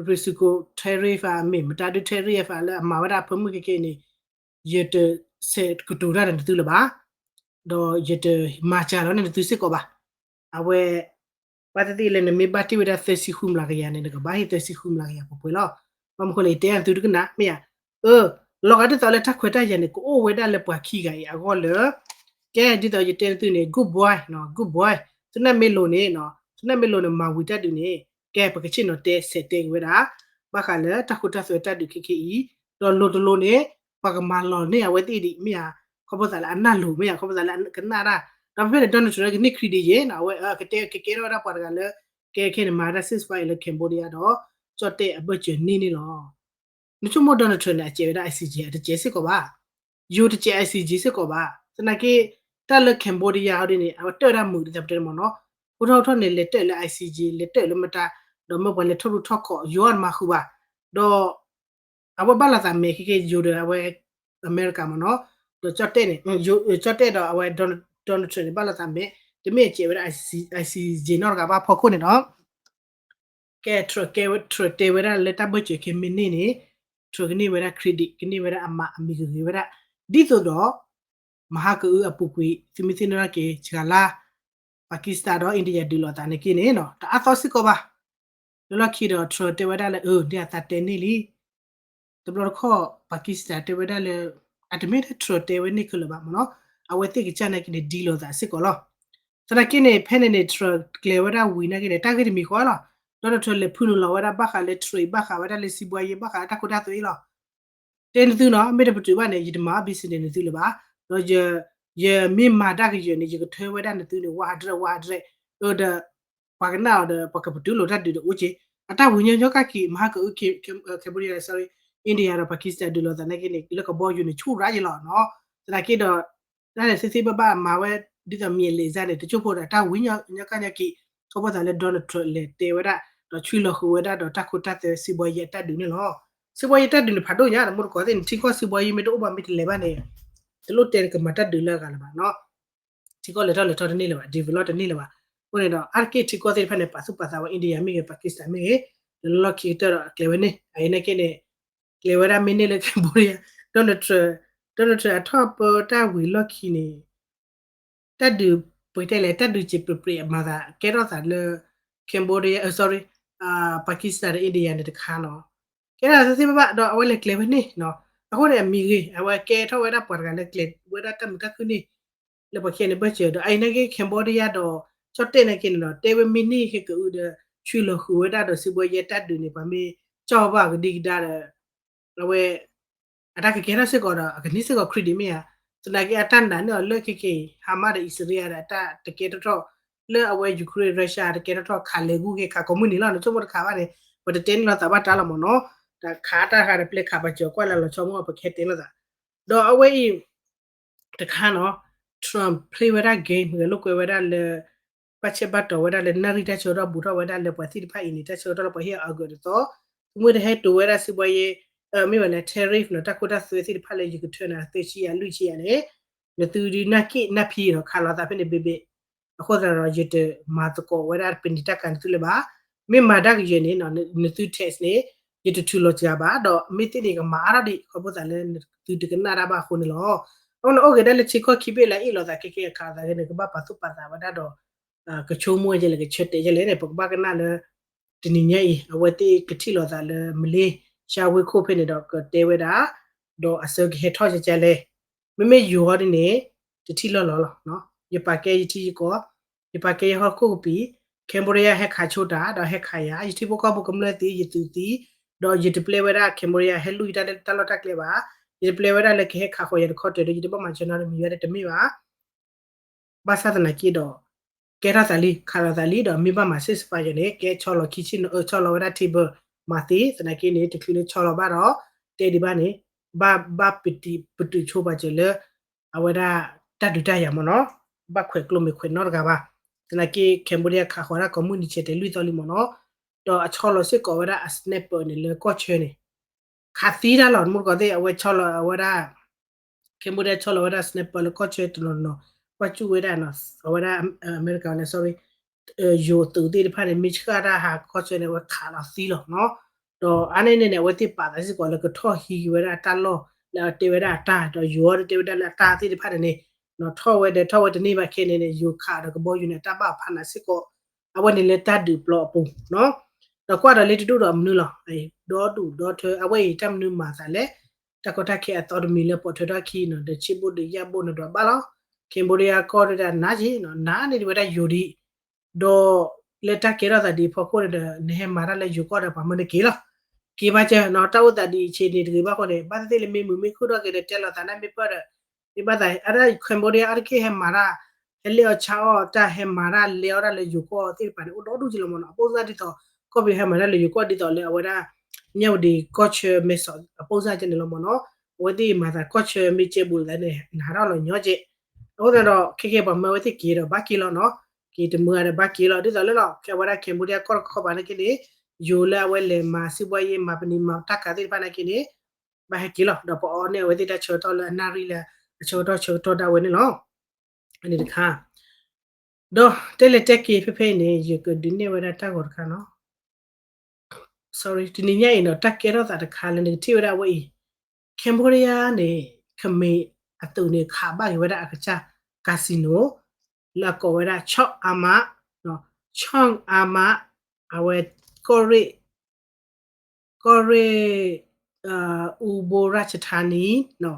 reciprocal tariff ဧါ မ့ၢ်မတၤဒု tariff ဧါ လၢအမၤဝဲဒၣ်အဖၢမုၢ်ခဲခဲန့ၣ် ယတဆဲးကတိၤတၢ်ဒီးနသုလၢၤဘၣ် ဒီးယတမၤစှၤလီၤန့ၢ်နသုစ့ၢ်ကီးဘၣ်. အဝဲ ဘၣ်သ့ၣ်သ့ၣ်လၢနမ့ၢ်ဘၣ်တ့ၢ်ဝဲဒၣ်သၢဆံဃုမျးကယၤန့ၣ် နကဘၣ်ဟ့ၣ်သၢဆံဃုမျးကယၤပှဲၤပှဲၤလီၤ. ဘၣ်မနုၤဃိလဲၣ် ယတဲအီၤနသုတကနၣ် မ့ၢ်ဧါ. အၢ လီၤဂာ်ဒ်သိးလၢတၢ်ခွဲးတၢ်ယာ်န့ၣ် ကအိၣ်ဝဲဒၣ်လၢပှၤခံဂၤအံၤအဂီၢ်လၢ ကဲဒ်သိးယတဲနသုန့ၣ် good boy နီၤ good boy သုနၢ်မ့ၢ်လိၤန့ၣ်နီၤ သုနၢ်မ့ၢ်လိၤန့ၣ် မၤဝံၤတၢ်ဒုးန့ၣ် ကဲပကဆ့ၣ်နီၤတဲဆဲးတဲက့ၤဝဲဒၣ် ဘၣ်ဃးလၢတၢ်ခိတၢ်သွဲတၢ်ဒုးခဲခဲအံၤ ဒီးလိၤတလိၤန့ၣ် ပှၤကမၤလီၤန့ၢ်အဝဲသ့ၣ်ဒံး မ့ၢ်ဧါ. ခီဖျိသးလၢအနၢ်လိၤ မ့ၢ်ဧါ ခီဖျိသးလၢကနၣ်တၢ် ဒီးဖဲဖဲန့ၣ် Donald Trump ကန့ၢ် credit ယဲနီၤ အဝဲကကဲထီၣ်ဝဲဒၣ်ပှၤတဂၤလၢ ကဲခဲန့ၣ် မၤဝဲဒၣ် ceasefire လၢ Cambodia ဒီး ကၠီၣ်တဲၣ်အဘၢၣ်စၢၤန့ၢ်န့ၣ်လီၤ. နဆိကမိၣ် Donald Trump န့ၣ် အစဲးဝဲဒၣ် I C J အတစဲးစ့ၢ်ကီးဘၣ်. ယိၤတစဲး I C J စ့ၢ်ကီးဘၣ်. သနာ်က့ တၢ်လၢ Cambodia အီၤဒ်န့ၣ် အဝဲတၢၢ်ဒၣ်မုာ်ဒ်သိးပတဲမ့ၢ်နီၤ ဟူထီၣ်ဟူထီၣ်န့ၣ် လဲၤတၢၢ်လၢ I C J လဲၤတၢၢ်လၢမတၤ ဒီးမ့ၢ်ပှၤလဲၤထီၣ်ရူၢ်ထီၣ်ခီၣ် ယိၤအီၤတမၤဃုာ်ဘၣ်. ဒီး အဝဲဘၣ်လိာ်သးမဲာ်ခဲက့ၤယိၤဒီးအဝဲ အမဲရကၤမ့ၢ်နီၤ ဒီးကၠီၣ်တဲၣ်န့ၣ် ကၠီၣ်တဲၣ်ဒီးအဝဲ Donald Trump န့ၣ် ဘၣ်လိာ်သးမဲာ် တမ့ၢ်အစဲးဝဲဒၣ် I C J နီတဂၤဘၣ်ဖီခိၣ်န့ၣ်ဒီး ကဲ Trump ကဲ Trump တဲဝဲဒၣ်လၢတၢ်ဘၢၣ်စၢၤခဲမ့ၢ်န့ၢ်န့ၣ် Trump ကန့ၢ်ဝဲဒၣ် credit ကန့ၢ်ဝဲဒၣ်အမၤအမံၤဂ့ၤဂ့ၤဝဲဒၣ် ဒ်သိးဒီး မဟါကအုအပူၤကွံာ် သုမ့ၢ်သ့ၣ်နီၣ်ထီၣ်က့ၤ စှၤလါ Pakistan ဒီး India ဒုးလိာ်သးန့ၣ်က့န့ၣ် တအါသီစ့ၢ်ကီးဘၣ်. လၢလီၢ်ခံဒီး Trump တဲဝဲဒၣ်လၢ အၢ ဒ်အသးတဲန့ၢ်လံ တဘျီတခီၣ် Pakistan တဲဝဲဒၣ်လၢ အတမ့ၢ်ထဲ Trump တဲဝဲန့ၣ်ခဲလၢာ်ဘၣ်မ့ၢ်နီၤ အဝဲသ့ၣ်ကစၢ်နာ်က့န့ၣ် ဒ်လိာ်သးစ့ၢ်ကီးလီၤ. သနာ်က့န့ၣ် ဖဲန့ၣ်န့ၣ် Trump ကျဲၤဝဲဒၣ်ဝံၤနာ်က့န့ၣ် တၢ်ဂ့ၢ်တမံၤဃီလီၤ. Donald Trump လဲၤဖုနုာ်လီၤဝဲဒၣ်ဘၣ်ဃးလၢ trade ဘၣ်ဃးဝဲဒၣ်လၢ စီးပွားရေး ဘၣ်ဃးလၢတၢ်ခိတၢ်သွဲအံၤလီၤ. တဲနသုနီၤ မ့ၢ်တပတုာ်ဘၣ်န့ၣ် ယတမၤအီၣ် business နသုလၢၤဘၣ်. ဒီး ယမ့ၢ်မၤတၢ်ကယၢၤန့ၣ် ယကထၢဝဲဒၣ်နသုန့ၣ် ဝးဒြဲၣ် ဝးဒြဲၣ် အၢဒီး ပှၤကနၣ်အီၤဒီး ပှၤကပတုာ်လိာ်တၢ်ဒုးဒီးအိၣ်က့ၤ အတၢ်ဝံၤညီညီကၣ်က့ၤ မဟါကအု Cambodia sorry India ဒီး Pakistan ဒုးလိာ်သးနာ်က့န့ၣ် လၢကဘီယူၤန့ၣ် ဆူၣ်ရၣ်ယဲလီၤနီၤ. သနာ်က့ဒီး တၢ်န့ၣ်သ့သ့ဘၣ်ဘၣ်မၤဝဲ ဒ်သိးမ့ၢ်လဲၤစၢ်န့ၣ် တကၠိဖိဒီးတၢ်ဝံၤညီညီကၣ်ညီက့ၤ ခီဖျိသးလၢ Donald Trump လဲၤတဲဝဲဒၣ် ဒီးဆွံလီၤဃုာ်ဝဲဒၣ်ဒီးတၢ်ခိတၢ်သွဲ စီးပွားရေး အတၢ်ဒုးန့ၣ်လီၤ. စီးပွားရေး တၢ်ဒုးန့ၣ်ဖးဒိၣ်ညါ တမူတကိးသ့ၣ်န့ၣ် ထံကီၢ်စီးပွားရေး မ့ၢ်တအိၣ်ဘၣ်မ့ၢ်တလဲၤဘၣ်န့ၣ် တလိၣ်တဲကမၤတၢ်ဒုးလၢအဂၤလၢၤဘၣ်နီၤ. ထံကီၢ်လဲၤထီၣ်လဲၤထီတန့ၢ်လၢၤဘၣ် develop တန့ၢ်လၢၤဘၣ်. အဃိန့ၣ်ဒီး အါတက့ၢ်ထံကီၢ်သ့ၣ်တဖၣ်န့ၣ် ပာ်သူၣ်ပာ်သးဝဲ India မ့ၢ်ဂ့ၤ Pakistan မ့ၢ်ဂ့ၤ လၢလီၢ်ခံကတၢၢ်ဒီးကျဲၤဝဲန့ၣ် အအံၤနာ်က့န့ၣ် ကျဲၤဝဲဒၣ်မ့ၢ်န့ၢ်လၢ Cambodia Donald Trump Donald Trump အထီၣ်ပၢတၢ်ဝံၤလီၢ်ခံန့ၣ် တၢ်ဒုးပှဲၤတဲလဲၣ် တၢ်ဒုးစံးပြ့းပြ့းအမၤသး ကဲထီၣ်သးလၢ Cambodia sorry Pakistan ဒီး India န့ၣ်တခါနီၤ. ကဲထီၣ်သးသ့သ့ဘၣ်ဘၣ်ဒီးအဝဲလဲၤကျဲၤဝဲန့ၣ်နီၤ. အဃိန့ၣ်အမံၤဂ့ၤ အဝဲကဲထီၣ်ဝဲဒၣ်ပှၤတဂၤလၢကျဲၤဝဲဒၣ်တၢ်မုာ်တၢ်ခုၣ်န့ၣ် လၢပှၤခံဂၤန့ၣ်ဘၢၣ်စၢၤဒီး အအံၤနာ်က့ Cambodia ဒီး ကၠီၣ်တဲၣ်နာ်က့န့ၣ်ဒီး တဲဝဲမ့ၢ်န့ၢ်ခဲကအုဒီး ဆွံလီၤဃုာ်ဝဲဒၣ်ဒီး စီးပွားရေး တၢ်ဒုးန့ၣ် ပှၤမ့ၢ်ကၠီၣ်ဘၣ်ကဒံကဒါဒီး အဝဲ အတၢ်ကကဲထီၣ်စ့ၢ်ကီးဒီး အကန့ၢ်စ့ၢ်ကီး credit မ့ၢ်ဧါ. သနာ်က့အတၢ်နာ်န့ၢ်အီၤလၢခဲက့ၤ Hamas ဒီး Israel ဒီး အတၢ်တကဲထီၣ်ထီၣ် လၢအဝဲ Ukraine Russia တကဲထီၣ်ထီၣ် ခးလဲၤဂုၢ်က့ၤ ခးကိးမုၢ်နံၤလီၤန့ၣ် ဆိကမိၣ်တခါဘၣ်န့ၣ် ပတတဲန့ၢ်လိာ်သးဘၣ်တၢ်လီၤမ့ၢ်နီၤ. တခးတၢ်တခါဒီး ပျဲခးပာ်စၢၤကွၢ်လၢလီၤဆီမ့ၢ် ပကဟဲတဲလိာ်သး ဒီးအဝဲအံၤ တခါနီၤ Trump play ဝဲဒၣ် game ဂဲၤလိာ်ကွဲဝဲဒၣ်လၢ ဘၣ်ဆဲးဘၣ်တီၤဝဲဒၣ်လၢ နၣ်ရံၣ်တၢ်ဆၢကတီၢ် ဘူးထီၣ်ဝဲဒၣ်လၢပှၤသ့ၣ်တဖၣ်အံၤန့ၣ် တၢ်ဆၢကတီၢ်လၢပှၤဟ့ၣ်အီၤအဂၢၢ်တသီ, သုမ့ၢ်တဟဲတိၤဝဲဒၣ်စံးဘှါယဲ မ့ၢ်ဝဲလဲၣ် tariff နီၤ တၢ်ခိတၢ်သွဲသ့ၣ်တဖၣ်လၢယကထၢနၤသၢဆံယၤလွံၢ်ဆံယၤန့ၣ် နသုဒုးနၢ်က့ၣ်နၢ်ဖံးဒီးခးလိာ်သးဖဲန့ၣ်ဘ့ၣ်ဘ့ၣ်, အဃိသတးဒီး ယတမၤသကိးဝဲဒၣ်ပနံာ်တၢ်ကၤနသုလၢၤဘၣ်. မ့ၢ်မၤတၢ်ကယဲၢ်န့ၣ် နသု tax န့ၣ် ယတထုးလီၤစှၤဘၣ်, ဒီးမ့ၢ်သ့န့ၣ် ကမၤအါထီၣ်ဒံး ခီဖျိသးလၢနသုတကနၣ်တၢ်ဘၣ်အဃိန့ၣ်လီၤ. အဃိန့ၣ် အိၣ်ဂ့ၤဒၣ်လၢထံကီၢ်ခံဘ့ၣ်လၢအအ့ၣ်လိာ်သးခဲကဲ အခးလိာ်သးခဲန့ၣ် ကဘၣ်ပာ်သူၣ်ပာ်သးဝဲဒၣ်ဒီး ကဆိကမိၣ်ဝဲဒ်လဲၣ် ကဆၢတဲာ်ဒ်လဲၣ်န့ၣ် ပကဘၣ်ကနၣ်လၢ တနံၤညါအံၤ အဝဲသ့ၣ်ကထံၣ်လိာ်သးလၢ Malaysia ဝ့ၢ်ခိၣ်ဖဲန့ၣ်ဒီး ကတဲဝဲဒၣ် ဒီးအဆၢကဟဲထီၣ်ကကလဲၣ်. မ့မ့ၢ်ယိၤအီၤဒ်န့ၣ် တထံၣ်လီၢ်လီၤလီၤ. ယပာ်ကဲယထံယကီၢ်, ယပာ်ကဲယဟီၣ်ခိၣ်ကပံာ်, Cambodia ဟဲခးဆိတၢ် ဒီးဟဲခးယၤ, ယထံဖိကီၢ်ဖိကမျၢၢ်သံ ယသုးသံ, ဒီးယတပျဲဝဲဒၣ် Cambodia ဟဲလူၢ်ယတၢ်လၢတၢ်လီၢ်တၢ်ကျဲဘၣ်, ယတပျဲဝဲဒၣ်လၢကဟဲခးဃီၤယၤတခီတၢၤဒီး ယတဘၣ်မၤစၢၤနီတမံၤဝဲဒၣ်တမ့ၢ်ဘၣ် ဘၣ်ဆၣ်သနာ်က့ဒီး ကဲထီၣ်သးလံ ခးလိာ်သးလံဒီး မ့ၢ်ဘၣ်မၤစ့ၢ်စပာ်ယဲၢ်န့ၣ် ကဲဆီလီၤခံဆ့ၣ်နီၤ အၢ ဆီလီၤဝဲဒၣ် table မၤသ့ သနာ်က့န့ၣ် တချုးလၢဆီလီၤဘၣ်ဒီး တဲဒံးဘၣ်န့ၣ် ဘၣ် ဘၣ်ပတုာ်ဆိပာ်စၢၤလၢ အဝဲဒၣ်တၢ်ဒုးတၢ်ယၤမ့ၢ်နီၤ, ဘၣ်ခွဲးကျိမ့ၢ်ခွဲးနီတဂၤဘၣ်. သနာ်က့ Cambodia ခးဃီၤဒၣ်ကိးမုၢ်နံၤဆဲးတဲာ်လွံၢ်သီလံမ့ၢ်နီၤ, ဒီးအဆီလီၤစ့ၢ်ကီးဝဲဒၣ်အ sniper န့ၣ်လၢကီၢ်ဆၢန့ၣ် ခးသံတၢ်လီၤ တမူတကိးသ့ၣ် အဝဲဆီလီၤဝဲဒၣ် Cambodia ဆီလီၤဝဲဒၣ် sniper လၢကီၢ်ဆၢတနီၤနီၤ, ကွၢ်စူၣ်ဝဲဒၣ်နီၤ အဝဲဒၣ် အမဲရကၤန့ၣ် sorry ယိၤသုးသ့ၣ်တဖၣ်န့ၣ် မ့ၢ်ဆှၣ်တၢ်ဟးကီၢ်ဆၢန့ၣ် အဝဲခးလီၤသံလီၤနီၤ. ဒီးအါန့ၢ်န့ၣ်န့ၣ် အဝဲသ့ၣ်ပာ်သးစ့ၢ်ကီးလၢကထီၣ်ဟံးဝဲဒၣ်အတၢ်လီၢ် လၢအတဲဝဲဒၣ်အတၢ် ဒီးယိၤအီၤဒီးတဲဝဲဒၣ်လၢအတၢ်သ့ၣ်တဖၣ်န့ၣ်န့ၣ် ထီၣ်ဝဲဒီးထီၣ်ဝဲတန့ၢ်ဘၣ်ခဲန့ၣ်န့ၣ် ယိၤခးဒီးကဘီယူၤန့ၣ် အတၢ်ဘၣ်ဖးနးစ့ၢ်ကီး အဝဲန့ၣ်လၢတၢ်ဒုးပျီအပူၤနီၤ. ဒီးကွၢ်ဒီးလၢတဒူၣ်ဒီးမနုၤလီၤ, ဒီဒူၣ်ဒီထၢ အဝဲအံၤတၢ်မနုၤမၤသးလဲၣ်, တၢ်ကီတၢ်ခဲအသီတမံၤလၢပိာ်ထွဲထီၣ်ခံနီၤ ဒီးဆံးဘိၣ်ဒီးယၣ်ဘိၣ်န့ၣ်ဒီးဘၣ်လီၤ. Cambodia ကီၢ်ဒၣ်နၤက့ၤနီၤ နၤန့ၣ်ဒ်ဝဲဒၣ်ယိၤဒံး, ဒီးလၢတၢ်ကဲထီၣ်သးဒ်အဖီခိၣ်န့ၣ်ဒီး နဟဲမၤတၢ်လၢယိၤကီၢ်ဒီးပှၤမၢနက့ၤလီၤ. က့ၤဘၣ်ကၢနီၤ တၢ်အိၣ်သးဒ်အံၤဆ့ၣ်န့ၣ်တဂ့ၤဘၣ်ဃိန့ၣ် ဘၣ်သ့ၣ်သ့ၣ်လၢမ့ၢ်မုာ်မ့ၢ်ခုၣ်ထီၣ်က့ၤဒီးတဲလီၤသးနၢ်မ့ၢ်ပၢၢ်ဒီး မ့ၢ်ဘၣ်သး အတၢ် Cambodia အါတက့ၢ်ဟဲမၤတၢ် ဟဲလဲၤအီၣ်ဆါအီၣ်တၢ် ဟဲမၤတၢ်လဲၤအီၣ်တၢ်လၢယိၤကီၢ်သ့ၣ်တဖၣ်န့ၣ် အိၣ်ဒီဒူၣ်က့ၤလီၤမ့ၢ်နီၤ. အပိၢ်စၢ်ဒ်သိး ကီၢ်ပယီၤဟဲမၤတၢ်လၢယိၤကီၢ်ဒ်သိးလၢအဝဲဒၣ် မၠၣ်ဝတံၤကီၢ်ဆၢမဲဆီးအပိၢ်စၢ်ကဲန့ၣ်လီၤမ့ၢ်နီၤ. အဝဲသ့ၣ်မၤသးကီၢ်ဆၢမ့ၢ်ကဲဘူးလၢသးန့ၣ် နဟးထီၣ်လီၤညီကဲ အဃိသတးဒီး ခဲကဲပှၤမၢဝဲသ့ၣ်က့ၤဒီးဘၣ်က့ၤလီၤနီၤ. က့ၤတမုာ်ဒီးဘၣ်က့ၤလီၤ ဒ်သိးလၢလီၤ ခဲဝဲဒၣ် Cambodia ကီၢ်တခီပၤနာ်က့န့ၣ် ယိၤလၢအဝဲလဲၤမၤစံးဘှါယဲ မၤပနံၤမၤတၢ်ကၤသ့ၣ်တဖၣ်နာ်က့န့ၣ် ဘၣ်ဟဲက့ၤလီၤ ဒီးပအီန့ၢ်အဝဲသ့ၣ်တၢ်ဆၢကတီၢ်လၢအနၣ်ရံၣ်လၢအဆၢကတီၢ်ဆၢကတီၢ်ဒၣ်ဝဲန့ၣ်လီၤ. အန့ၣ်တခါ ဒီးတဲလဲၤတဲက့ၤဖဲဖဲအံၤန့ၣ် ယကဒုးနဲၣ်ဝဲဒၣ်တၢ်ဂီၤတခါနီၤ sorry တနံၤညါအံၤနီၤ တၢ်ကဲထီၣ်သးတခါလၢနကထံၣ်ဝဲဒၣ်အဝဲအံၤ Cambodia န့ၣ် ခမ့ၢ်အသုးန့ၣ် ခးဘၣ်က့ၤဝဲဒၣ်အကစၢ် casino လၢအကိးဝဲဒၣ် Chawk Ama, Chawk Ama အဝဲ ကီၢ်ရ့ၣ် ကီၢ်ရ့ၣ် အူဘိရၢ်ချထါနံ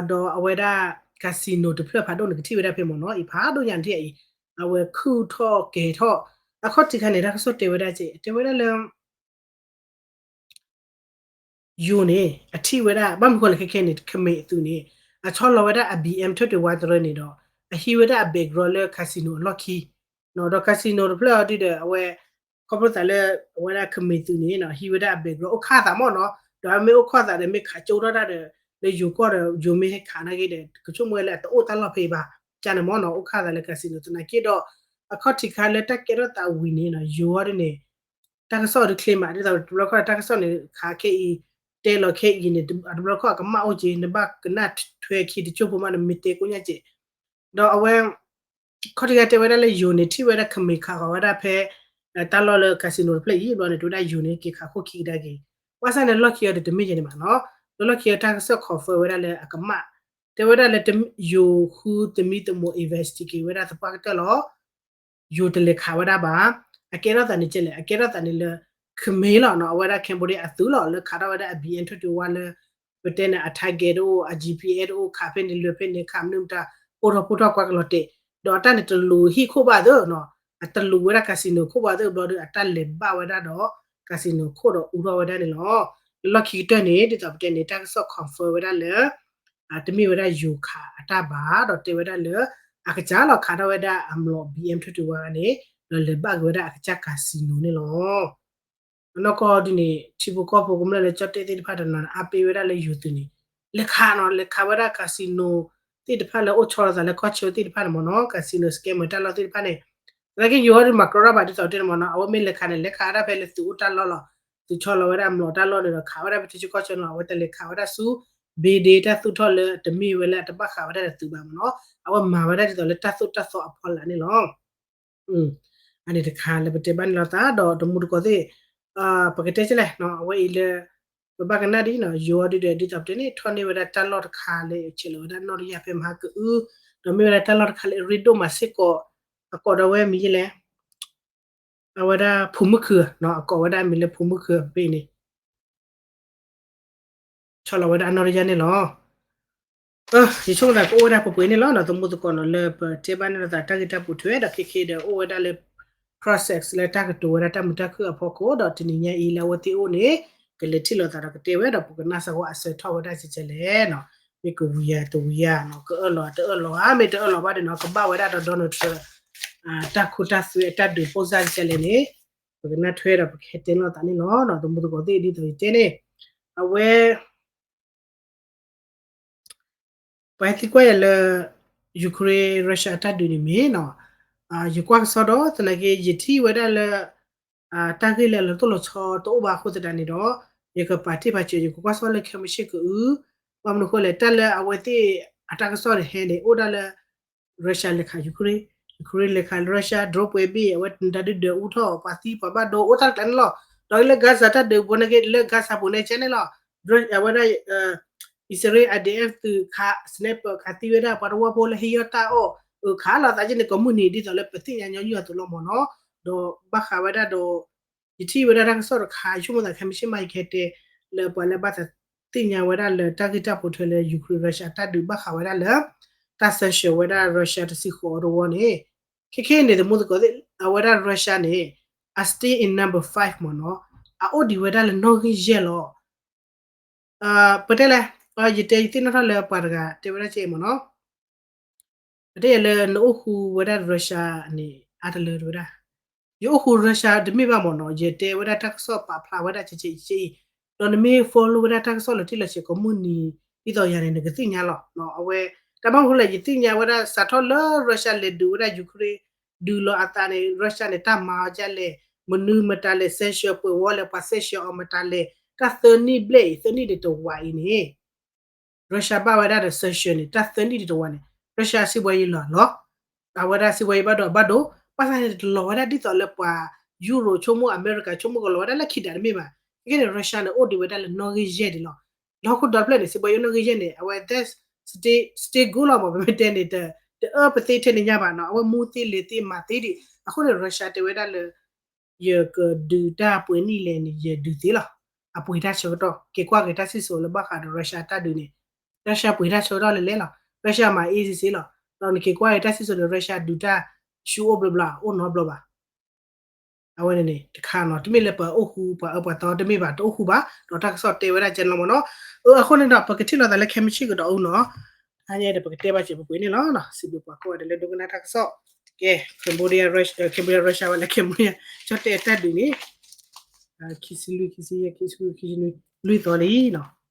ဒီးအဝဲဒၣ် casino တဖျၢၣ်ဖးဒိၣ်န့ၣ် ကထံၣ်ဝဲဒၣ်ဖဲမ့ၢ်နီၤ အံၤဖးဒိၣ်ညါနထံၣ်အံၤ အဝဲခုၣ်ထီၣ်ကဲၤထီၣ် အခီၣ်ထံးခါန့ၣ် တၢ်ကစီၣ်တဲဝဲဒၣ်ကဲ တဲဝဲဒၣ်လၢ ယိၤန့ၣ် အထံၣ်ဝဲဒၣ် ဘၣ်မနုၤဃိလဲၣ်ခဲခဲန့ၣ် ခမ့ၢ်အသုးန့ၣ် အဆီလီၤဝဲဒၣ်အ ဘီအမ် ထၢၣ်တ့ၢ်ဝါတရၢန့ၣ်ဒီး အဟံးဝဲဒၣ်အ background လၢ casino အလီၢ်ခံ ဒီး casino တဖျၢၣ်အီၤဒုဒီး အဝဲ ခီဖျိသးလၢ အဝဲဒၣ်ခမ့ၢ်သုးန့ၣ် ဟံးဝဲဒၣ်အ background အိၣ်ခၣ်သးမ့ၢ်နီၤ ဒီးမ့ၢ်အိၣ်ခၣ်သးဒီး မ့ၢ်ခးကၠိထီၣ်တၢ်ဒီး လၢယိၤကီၢ်ဒီး ယိၤမ့ၢ်ဟဲခးနာ်က့ဒီး ကဆိကမိၣ်ဝဲလၢအတအိၣ်တၢ်လီၢ်ဖဲအံၤဘၣ် ကန့ၣ်မ့ၢ်နီၤ အိၣ်ခၣ်သးလၢ casino သနာ်က့ဒီး အခီၣ်ထံးခါလၢတၢ်ကဲထီၣ်သးဝံၤန့ၣ် ယိၤအီၤဒ်န့ၣ် တၢ်ကစီၣ်တချ့မး ဒ်သိးတဘျီခီၣ်တၢ်ကစီၣ်န့ၣ် ခးခဲအံၤ တဲလီၤခဲအံၤန့ၣ် တဘျီခီၣ်အကမၣ်အိၣ်က့ၤ နဘၣ်ကနၣ်ထွဲခံတကၠိၢ်ဖိမး နမ့ၢ်တဲကိညါကဲ ဒီးအဝဲ ခီၣ်ထံးခါတဲဝဲဒၣ်လၢယိၤန့ၣ် ထံၣ်ဝဲဒၣ်ခမ့ၢ်ခးဃီၤဝဲဒၣ်ဖဲ တၢ်လီၢ်လၢ casino တဖျၢၣ်အံၤဘျီန့ၣ် တဲဝဲဒၣ်ယိၤန့ၣ် က့ၤခးခိၣ်ခံကဒါက့ၤ ဘၣ်ဆၣ်န့ၣ် လီၢ်ခံအီၤဒီးတမ့ၢ်ယဲန့ၣ်ဘၣ်နီၤ လၢလီၢ်ခံအီၤတၢ်ကစီၣ် confirm ဝဲဒၣ်လၢအကမၣ် တဲဝဲဒၣ်လၢ ယိၤဃုသမံသမိး investigate ဝဲဒၣ်သပှၢ်ကတၢၢ်လီၤ ယိၤတလဲၤခးဝဲဒၣ်ဘၣ် အကဲထီၣ်သးန့ၣ်ကဲလဲၣ် အကဲထီၣ်သးန့ၣ်လၢ ခမ့ၢ်လီၤနီၤ အဝဲဒၣ် Cambodia အသုးလီၤ လၢခးထီၣ်ဝဲဒၣ်အ ဘီအမ် ထၢၣ်တ့ၢ်ဝါလၢ ပတဲန့ၣ် အ target တအိၣ် အ GPS တအိၣ် ခးဖဲန့ၣ်လၢဖဲန့ၣ် ခးမနုၤမတၤ အိၣ်ထီၣ်ဖှိၣ်ထီၣ်ကွၢ်ကလီၤတဲာ် ဒီးအတၢ်န့ၣ်တလူၤဟံၣ်ခိၣ်ဘၣ်သ့နီၤ အတလူၤဝဲဒၣ် casino ခိၣ်ဘၣ်သ့ဘျီဒီး အတၢ်လဲၤဘၣ်ဝဲဒၣ်ဒီး casino ခိၣ်ဒီးအူထီၣ်ဝဲဒၣ်န့ၣ်လီၤ လၢလီၢ်ခံကတၢၢ်န့ၣ် ဒ်သိးပတဲန့ၣ် တၢ်ကစီၣ် confirm ဝဲဒၣ်လၢ တမ့ၢ်ဝဲဒၣ်ယိၤခးအတၢ်ဘၣ် ဒီးတဲဝဲဒၣ်လၢ အကစၢ်လီၤခးထီၣ်ဝဲဒၣ်အမျိာ် ဘီအ့ၣ် ထူၣ်တဝါန့ၣ် ဒီးလဲၤဘၣ်က့ၤဝဲဒၣ်အကစၢ် casino န့ၣ်လီၤ. အနီၢ်ကီၢ်ဒ်န့ၣ် ထံဖိကီၢ်ဖိကမျၢၢ်လၢကၠီၣ်တဲၣ်သ့ၣ်တဖၣ်တနီၤန့ၣ် အါပ့ၤဝဲဒၣ်လၢယိၤသုးန့ၣ် လဲၤခးနီၤ လဲၤခးဝဲဒၣ် casino သ့ၣ်တဖၣ်လၢအိၣ်ဆီလီၤသးလၢကီၢ်ဆၢသ့ၣ်တဖၣ်န့ၣ်မ့ၢ်နီၤ casino scammer တၢ်လီၢ်သ့ၣ်တဖၣ်န့ၣ် သနာ်က့ယိၤအီၤဒ်မၤကရီရၣ်ဘၣ်ဒ်သိးတဲန့ၣ်မ့ၢ်နီၤ အဝဲမ့ၢ်လဲၤခးန့ၣ် လဲၤခးဝဲဒၣ်ဖဲလၢသုးအိၣ်တၢ်လီၢ်လီၤ. သုးဆီလီၤဝဲဒၣ်မျိာ်တၢ်လီၢ်န့ၣ်ဒီး ခးဝဲဒၣ်ဖဲထံဆၢကီၢ်ဆၢန့ၣ်လီၤ. အဝဲတလဲၤခးဝဲဒၣ်ဆူ ဘ့ဒ့တၢ်သူၣ်ထီၣ်လၢတမ့ၢ်ဝဲလၢအတဘၣ်ဃးဝဲဒၣ်ဒီးသုးဘၣ်မ့ၢ်နီၤ အဝဲမၤဝဲဒၣ်ဒ်သိးလၢတၢ်သိၣ်တၢ်သီအဖီလာ်န့ၣ်လီၤ. အန့ၣ်တခါလၢပတဲဘၣ်န့ၣ်လီၤသး ဒီးတမူတကိးသ့ၣ် ပကတဲကလဲၣ် အဝဲအံၤလၢ ပဘၣ်ကနၣ်ဒ်နီၤ ယိၤအီၤဒ်ဒီး ဒ်သိးပတဲန့ၣ် ထီၣ်န့ၢ်ဝဲဒၣ်တၢ်လီၢ်တခါလၢ ဆဲးလီၤဝဲဒၣ်နီၣ်တယၢ်ဖဲမဟါကအု ဒီးမ့ၢ်ဝဲဒၣ်တၢ်လီၢ်တခါလၢအရ့ဒိၣ်မးစ့ၢ်ကီး အကိးဒီးဝဲမံၤယလဲၣ် အဝဲဒၣ်ဖိမုၣ်ခုၣ် အကိးဝဲဒၣ်မံၤလၢဖိမုၣ်ခုၣ်ဖဲအံၤန့ၣ် ဆီလီၤဝဲဒၣ်အနီၣ်တယၢ်န့ၣ်လီၤ. ယဆိကမိၣ်သးကအိၣ်ဝဲဒၣ်ပှဲၤပှဲၤန့ၣ်လီၤ. ဒီးသမူသကိးနီၤ လၢပတဲဘၣ်န့ၣ်လီၤသး တၢ်ဂ့ၢ်တၢ်ပိာ်ထွဲဒီး ခဲခဲဒီးအိၣ်ဝဲဒၣ်လၢ process လၢတၢ်ကတိၤဝဲဒၣ်တၢ်မုာ်တၢ်ခုၣ်အဖီခိၣ် ဒီးတနံၤညါအံၤလၢအဝဲသ့ၣ်အိၣ်န့ၣ် ကလဲၤထံၣ်လိာ်သးဒီးကတဲဝဲဒီး ပကနၣ်စ့ၢ်ကီးအဆၢထီၣ်ဝဲဒၣ်ကဲကဲလဲၣ်နီၤ. မ့ၢ်ကဝံၤယၤတဝံၤယၤ ကအၢၣ်လီၤတအၢၣ်လီၤဧါ မ့ၢ်တအၢၣ်လီၤဘၣ်ဒီးနီၤ ကဘၣ်ဝဲဒၣ်ဒီး Donald Trump တၢ်ခိတၢ်သွဲအတၢ်ဒုး ပိၢ်စၢ်ကဲကဲလဲၣ်န့ၣ် ပကနၣ်ထွဲဒီးပကဟဲတဲလိာ်သးန့ၣ်လီၤ. ဒီးသမူသကိးသ့ၣ်ဒ်သိးယတဲန့ၣ် အဝဲ ပှၤဟဲသံကွၢ်ယၤလၢ Ukraine Russia အတၢ်ဒုးန့ၣ်မ့ၢ်နီၤ ယကွၢ်ကစီဒီး သနာ်က့ ယထံၣ်ဝဲဒၣ်လၢ တၢ်ဂ့ၢ်လၢအလီၤတိၢ်လီၤဆီတအိၣ်ဘၣ်အဃိသတးန့ၣ်ဒီး ယကပာ်တ့ၢ်ပာ်စၢၤ ယကကွၢ်စီလၢခဲမုၢ်ဆ့ၣ်ကအု ဘၣ်မနုၤအဃိလဲၣ် တၢ်လၢအဝဲသ့ၣ်အတၢ်ကစီၣ်န့ၣ်ဟဲန့ၣ် အိၣ်ဒၣ်လၢ Russia လဲၤခး Ukraine, Ukraine လဲၤခး Russia, drone ပှဲၤဘ့ၣ် အဝဲဒၣ်ဒုးဒၢးအူထီၣ် ပှၤသံပှၤဘၣ်ဒိအိၣ်တၢ်တကျါန့ၣ်လီၤ. ဒီးလၢ Gaza တၢ်ဒုးဘိန့ၣ်က့ လၢ Gaza ပူၤန့ၣ်ကဲန့ၣ်လီၤ. အဝဲဒၣ် Israel I D F သုးခး sniper ခးသံဝဲဒၣ်ပှၤတဝီဖိလၢဟ့ၣ်ယီၢ်တၢ်အီၣ် အုးခးလီၤသးကဲန့ၣ် ကိးမုၢ်နံၤ ဒ်သိးလၢပသ့ၣ်ညါညီနုၢ်အသိးလီၤမ့ၢ်နီၤ. ဒီးဘၣ်ဃးဝဲဒၣ်ဒီး ယထံၣ်ဝဲဒၣ်တၢ်ကစီၣ်တခါ ယဆိကမိၣ်သးခဲမုၢ်ဆ့ၣ်မး ယကဟဲတဲ လၢပှၤလၢဘၣ်သးသ့ၣ်ညါဝဲဒၣ်လၢတၢ်ဂ့ၢ်တၢ်ပိာ်ထွဲလၢ Ukraine Russia အတၢ်ဒုးဘၣ်ဃးဝဲဒၣ်လၢ တၢ်ဆၢဆှၢဝဲဒၣ် Russia တစဲးဃီးအီၤတဝီန့ၣ် ခဲခဲအံၤန့ၣ် သမူသကိးသ့ၣ် အဝဲဒၣ် Russia န့ၣ် အ stay in number five မ့ၢ်နီၤ အအိၣ်ဒံးဝဲဒၣ်လၢနီၣ်ဂံၢ်ယဲၢ်လီၤ. ပတဲလဲၣ် ယတဲယသ့ၣ်နီၣ်ထီၣ်လၢပှၤတဂၤတဲဝဲဒၣ်ကဲအံၤမ့ၢ်နီၤ ပတဲယၤလၢနအိၣ်ဃူဝဲဒၣ် Russia န့ၣ် အါတလၢတဝဲဒၣ် ယအိၣ်ဃူ Russia တမ့ၢ်ဘၣ်မ့ၢ်နီၤ ယတဲဝဲဒၣ်တၢ်ကစီၣ်ပာ်ဖျါဝဲဒၣ်ကဲကဲအံၤ ဒီးနမ့ၢ် follow ဝဲဒၣ်တၢ်ကစီၣ်လီၤတံၢ်လီၤဆဲးကိးမုၢ်နံၤ ဒ်သိးယၤန့ၣ် နကသ့ၣ်ညါလီၤ. အဝဲ တၢ်ဘၣ်မနုၤအဃိလဲၣ် ယသ့ၣ်ညါဝဲဒၣ်စးထီၣ်လၢ Russia လဲၤဒုးဝဲဒၣ် Ukraine ဒုးလီၤအသးန့ၣ် Russia န့ၣ် တၢ်မၤအီၤဒ်လဲၣ် မနုၤမတၤလဲၣ် sanction ပှဲၤဝီလဲၣ် ပှၤ sanction အီၤမတၤလဲၣ် တၢ်သၢနံၣ်ဘျဲၣ်အံၤ သၢနံၣ်ဒံးတဝာ်အံၤန့ၣ် Russia ဘၣ်ဝဲဒၣ်ဒီး sanction န့ၣ် တၢ်သၢနံၣ်ဒံးတဝာ်န့ၣ် Russia စံးဘှီယံၤလီၤလီၤ. အဝဲဒၣ်စံးဘှီယံၤဘၣ်ဒိဘၣ်ဒိ ဘၣ်ဆၣ်န့ၣ် တလီၤဝဲဒၣ်ဒ်သိးလၢပှၤ Europe ဆိကမိၣ် America ဆိကမိၣ်ကလီၤဝဲဒၣ်လၢခံဒးတမ့ၢ်ဘၣ်. ခဲကဲန့ၣ် Russia န့ၣ် အိၣ်ဒံးဝဲဒၣ်လၢနီၣ်ဂံၢ်ယဲၢ်ဒံးလီၤ. လီၢ်ဟီၣ်ခိၣ်ဒီဖျၢၣ်န့ၣ် စံးဘှီယံၤနီၣ်ဂံၢ်ယဲၢ်န့ၣ် အဝဲ stay stay good လီၤမ့ၢ် ပမ့ၢ်တဲန့ၣ် တအၢပသ့ထဲန့ၣ်ညါဘၣ်နီၤ အဝဲမူသ့လဲၤသ့မၤသ့ဒံး အဃိန့ၣ် Russia တဲဝဲဒၣ်လၢ ယကဒုးတၢ်ပှဲၤနံၣ်လဲၣ်န့ၣ် ယဒုးသ့လီၤ. အပှ့ၤတၢ်ဆၢကတီၢ် က့ၤကွၢ်က့ၤတၢ်စံၣ်စိၤလၢဘၣ်ဃးဒီး Russia တၢ်ဒုးန့ၣ် Russia ပှ့ၤတၢ်ဆၢကတီၢ်လဲၤလဲၤလီၤ. Russia မၤ easy စ့လီၤ. ဒီးနက့ၤကွၢ်က့ၤတၢ်စံၣ်စိၤန့ၣ် Russia ဒုးတၢ်ဆူအိၣ်ဘျီဘျီ အိၣ်နီတဘျီဘၣ်. အဝဲန့ၣ်န့ၣ် တခါနီၤ တမ့ၢ်လၢပှၤအိၣ်ဃူ ပှၤအၢပှၤသီတမ့ၢ်ဘၣ် တအိၣ်ဃူဘၣ် ဒီးတၢ်ကစီၣ်တဲဝဲဒၣ်ကဲန့ၣ်လီၤမ့ၢ်နီၤ. အဃိန့ၣ်ဒီး ပကထံၣ်လိာ်သးလၢခဲမုၢ်ဆ့ၣ်ကဒီးအူနီၤ တဟါညါဒီးပကတဲဘၣ်စဲးပှဲၤပှဲၤန့ၣ်လီၤ. စံးဘျုးပှၤကိးဂၤဒဲးလၢဒိကနၣ်တၢ်ကစီၣ် ကဲ Cambodia Russia ဝဲလၢ Cambodia Russia ကၠီၣ်တဲၣ်အတၢ်ဒုးန့ၣ် ခံဆံလွံၢ် ခံဆံယဲၢ် ခံဆံဃု ခံဆံနွံ လွံၢ်သီလံနီၤ.